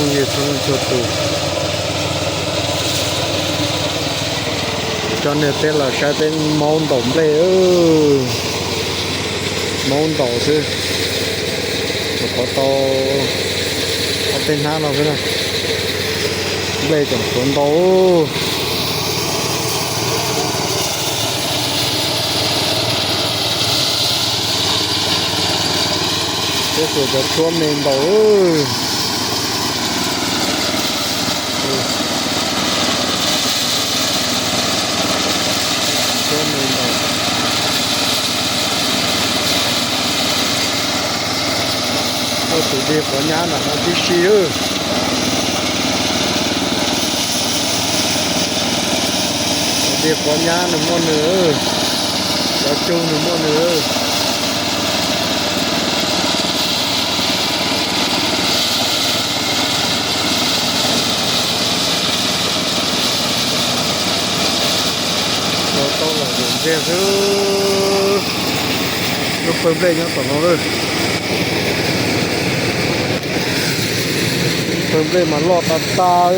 Yog txhua leej txhua tus, cov niam tij los saib peb maub ntaus nplej, maub ntaus xwb, tsuas qhov tau ob peb hnab no xwb na, nplej tseem tshuav ntau. Peb xuas cov tshuab me ntaus. Tshuab me ntaus. Muaj tus dig quav nyab nram no tib si. Dig quav nyab nws muaj nws, cov cug nws muaj nws. Tau los ntxiag xwb. Lub pawg nplej nyob tom no lawm. Pawg nplej mas loj tas tas.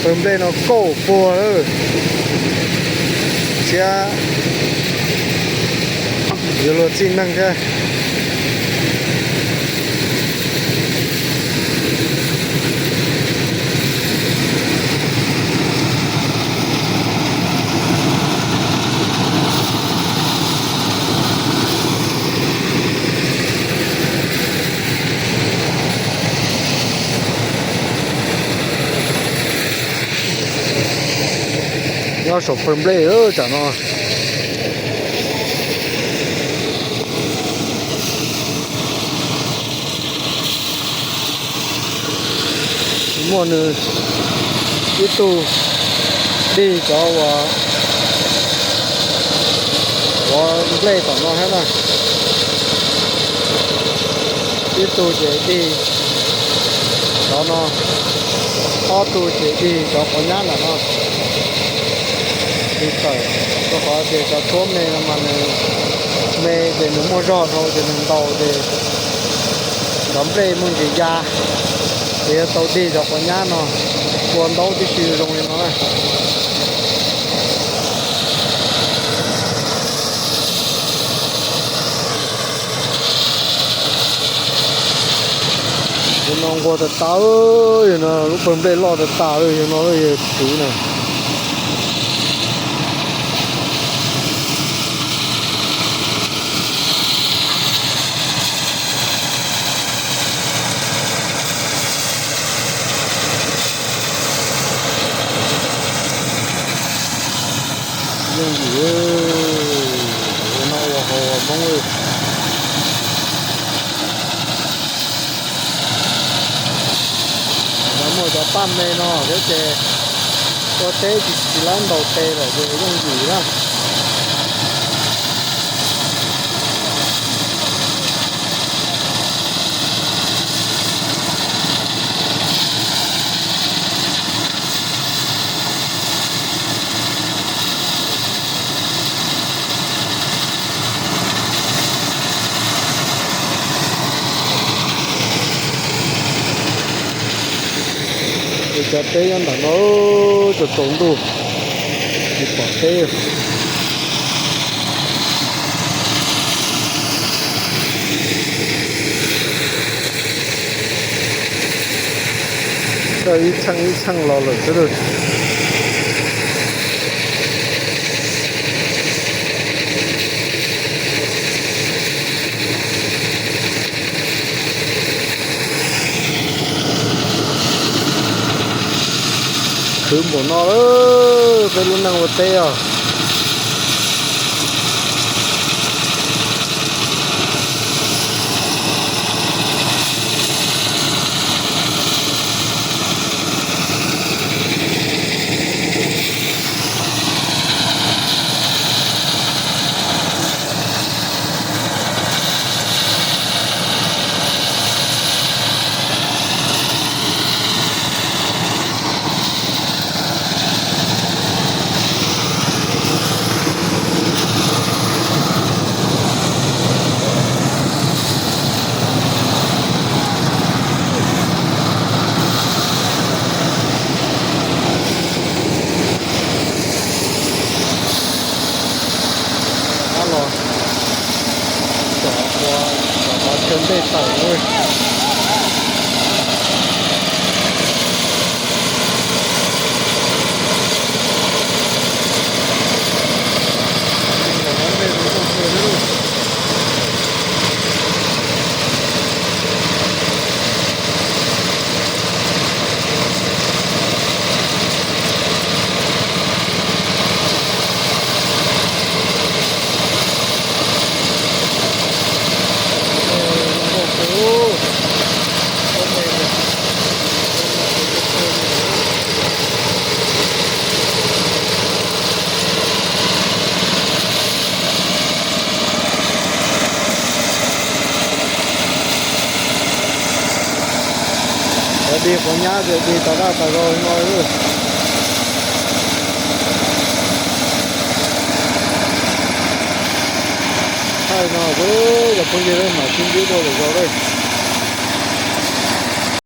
Pawg nplej no kauj puag lawm, thiab yuav luag txij neej thiab. Nyob saum pawg nplej tam no. Muaj nws ib tug dig cov uas nplej tom no thiab na. Ib tug ces dig cov no, ob tug ces dig cov quav nyab nram no. Dig tawm, rau qhov tias cov tshuab me no mas nws me ces nws muaj zog dhau ces nws ntaus ces cov nplej muaj ntsis ya, ces yuav tau dig cov quav nyab no ua ntaub tib si zoo li no na. Yog no nquag tas tas, yog no lub pawg nplej loj tas tas, yog no yog tswv na. Yooj yim, no ua hauv Hmoob. Muaj cov paj me no thiab ces ua teb tsis tsis laib ntaus tes lawm ces yooj yim na. Ces cov teb nyob ntawm no, tsaus tsaus ntuj tsis pom teb. Dawj ib txheej ib txheej los lawm xwb lawm. Khwv npaum no lawm peb lub neej ua teb os. Tej tawm no. Qhov di qhov nyab ces di tas daj tas zog no. Thaij no xwb cov phooj ywg, mam sib ntsib dua lwm zaus.